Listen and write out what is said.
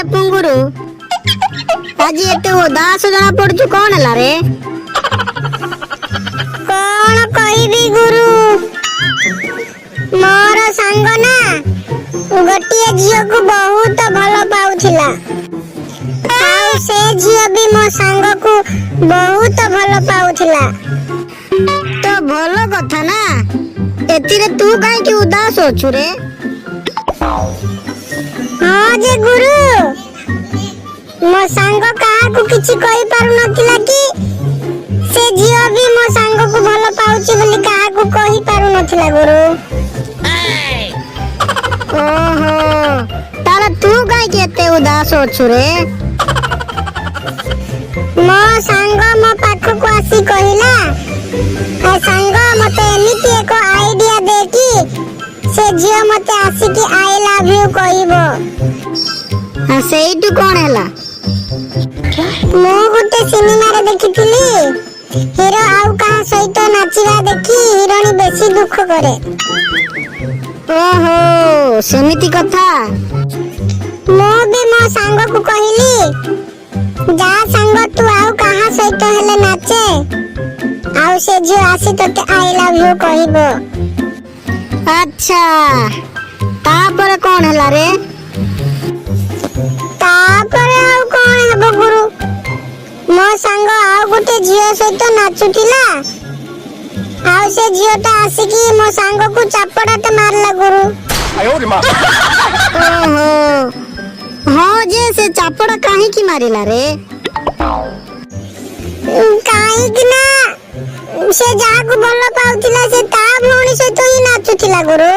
କିରେ ପୁଙ୍ଗୁରୁ, ଆଜି ଏତେ ଉଦାସ ଜଣା ପଡୁଛୁ, କଣ ହେଲା ରେ? କଣ କହିବି ଗୁରୁ, ମୋର ସାଙ୍ଗ ନା ଗୋଟିଏ ଝିଅକୁ ବହୁତ ଭଲ ପାଉଥିଲା ଆଉ ସେ ଝିଅ ବି ମୋ ସାଙ୍ଗକୁ ବହୁତ ଭଲ ପାଉଥିଲା। ତ ଭଲ କଥା ନା, ଏଥିରେ ତୁ କାହିଁକି ଉଦାସ ଅଛୁ ରେ? ହଁ ଯେ ଗୁରୁ, ମୋ ସାଙ୍ଗ କାହାକୁ କିଛି କହିପାରୁନଥିଲା କି ସେ ଝିଅ ବି ମୋ ସାଙ୍ଗକୁ ଭଲ ପାଉଛି ବୋଲି କାହାକୁ କହିପାରୁନଥିଲା ଗୁରୁ। ଓହୋ, ତାହେଲେ ତୁ କାହିଁକି ଏତେ ଉଦାସ ଅଛୁ ରେ? ମୋ ସାଙ୍ଗ ମୋ ପାଖକୁ ଆସି କହିଲା, "ଏ ସାଙ୍ଗ, ମତେ ଏମିତି ଏକ ଆଇଡିଆ ଦେ କି ସେ ଝିଅ ମତେ ଆସିକି I love you କହିବ।" ହଁ, ସେଇଠୁ କଣ ହେଲା? ମୁଁ ଗୋଟେ ସିନେମାରେ ଦେଖିଥିଲି, ହିରୋ ଆଉ କାହା ସହିତ ନାଚିବା ଦେଖି ହିରୋଇନ ବେଶୀ ଦୁଃଖ କରେ। ଓହୋ, ସେମିତି କଥା। ମୁଁ ବି ମୋ ସାଙ୍ଗକୁ କହିଲି, ଯା ସାଙ୍ଗ, ତୁ ଆଉ କାହା ସହିତ ହେଲେ ନାଚେ ଆଉ ସେ ଝିଅ ଆସି ତତେ I love you କହିବ। ଆଚ୍ଛା, ତାପରେ କଣ ହେଲା ରେ? ତାପରେ ଆଉ କଣ ହେବ ଗୁରୁ, ମୋ ସାଙ୍ଗ ଆଉ ଗୋଟେ ଝିଅ ସହିତ ନାଚୁଥିଲା ଆଉ ସେ ଝିଅଟା ଆସିକି ମୋ ସାଙ୍ଗକୁ ଚାପଡ଼ାଟେ ମାରିଲା ଗୁରୁ। 哎呦我的妈！ ଓହୋ, ହଁ ଯେ, ସେ ଚାପଡ଼ା କାହିଁକି ମାରିଲା ରେ? କାହିଁକି ନା ସେ ଯାହାକୁ ଭଲ ପାଉଥିଲା, ସେ ତା ଭଉଣୀ ସହିତ ହିଁ ନାଚୁଥିଲା ଗୁରୁ।